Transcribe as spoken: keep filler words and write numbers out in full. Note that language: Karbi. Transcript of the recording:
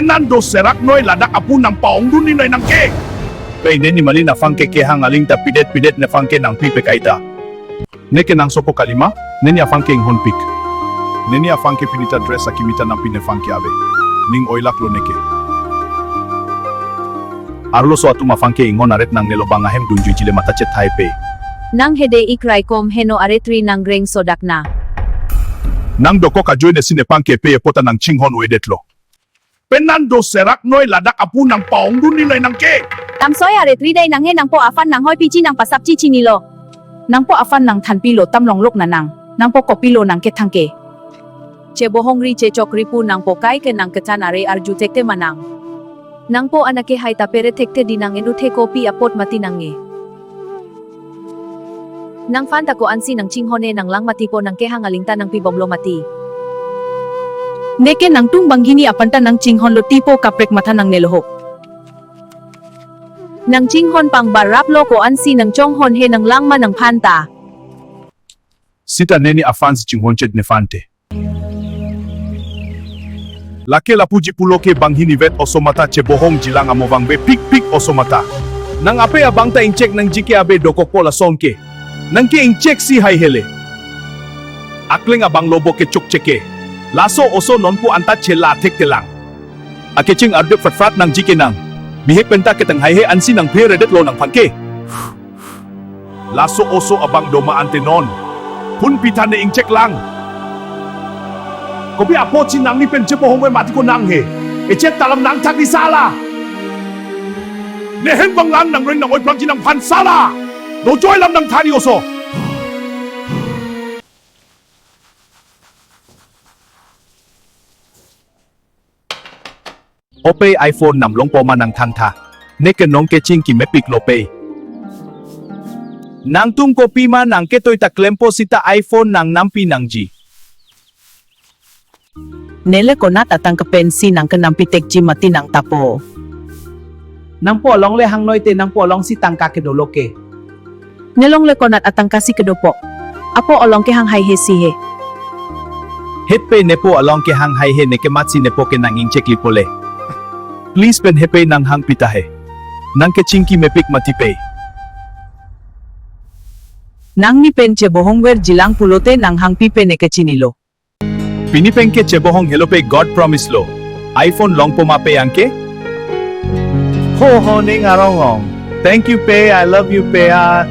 Nang do serak noi ladak apu nang paong dun ni noi nang ke. Pei neni malin aphan ke kehang aling ta pidet pidet ne aphan ke nang pi pe kaita. Neke nang sopo kalima, neni aphan ke inghon pik. Neni aphan ke pini ta dress akimi ta nang pi ne aphan ke ave. Ning oilak lo neke. Arloso atum aphan ke inghon aret nang nelo bang ahem dunjui jile mata chet thai pe. Nang hede ik raikom heno aret ri nang reng sodak na. Nang dokok ajoine si ne aphan ke pe epo ta nang chinghon oedet lo. Pen nang do serak noi ladak apu nang paong dun ni noi nang ke. Tamsoi aret ri dai nang he nangpo aphan nang hoi piji nang pasap chichi ni lo. Nangpo aphan nang thanpi lo tam longlok na nang. Nangpo kopi lo nang kethang ke. Chebohong ri chechok ri pu nangpo kai ke nang kethan are arju thekte ma nang. Nangpo ana ke hai ta pere thekte di nang enu the kopi apot mati nang nge. Nang aphan ta ko-ansi nang chinghon e nang lang mati po nang kehang aling ta nang pi bom lo mati. Neke nangtum banghini aphan ta nang chinghon lo ti po kaprek matha nang nelo hok. Nang chinghon pang barap lo ko-ansi nang chonghon he nang lang ma nang aphan ta. Sita neni aphan si chinghon chet ne aphan te. Lake lapuji pulo ke banghini vet oso mata chebohong jilang amo vangve pik pik oso mata. Nang ape abang ta ingchek nangji ke abe dokok po lason ke. Nang ke ingchek si hai hele. Akleng abang lo bo ke chokche ke. Laso oso nonpu anta chela thekte lang. Akecheng ardep frat frat nangji ke nang. Bihek pen ta ketang hai he ansi nang phe redet lo nang aphan ke. Laso oso abang doma ante non. Phun pitha ne ingchek lang. Kopi apotsi nangli pen chebohong we mati ko nang he. Echet talam nang thak di sala. Ne hem bang lang nang reng nang oi plang ji nang aphan sala. Dojoi lam nang thari oso. O pei iPhone nam longpo ma nang thantha. Neke nong ke chingki mepik lo pei. Nangtum kopi ma nang ketoi ta klempo sita iPhone nang nampi nangji. Nele konat atangka pensi nang kenampi tekji mati nang tapo. Nangpo along le hangnoi te nangpo along si tangka kedo lo ke. Nelong le konat atangka si kedopo. Apo along kehang hai he si he. Het pei nepo along kehang hai he neke matsi nepo ke nang ingchek lipo le. Please pen he pei nang hangpi ta he. Nang ke chingki mepik mati pei. Nangni pen chebohong ver jilang pulote nang hangpi pen neke chinilo. Pini pen ke chebohong helo pei God promise lo. iPhone longpo ma pei ang ke? Ho ho ning arong ong. Thank you pei, I love you pei ah.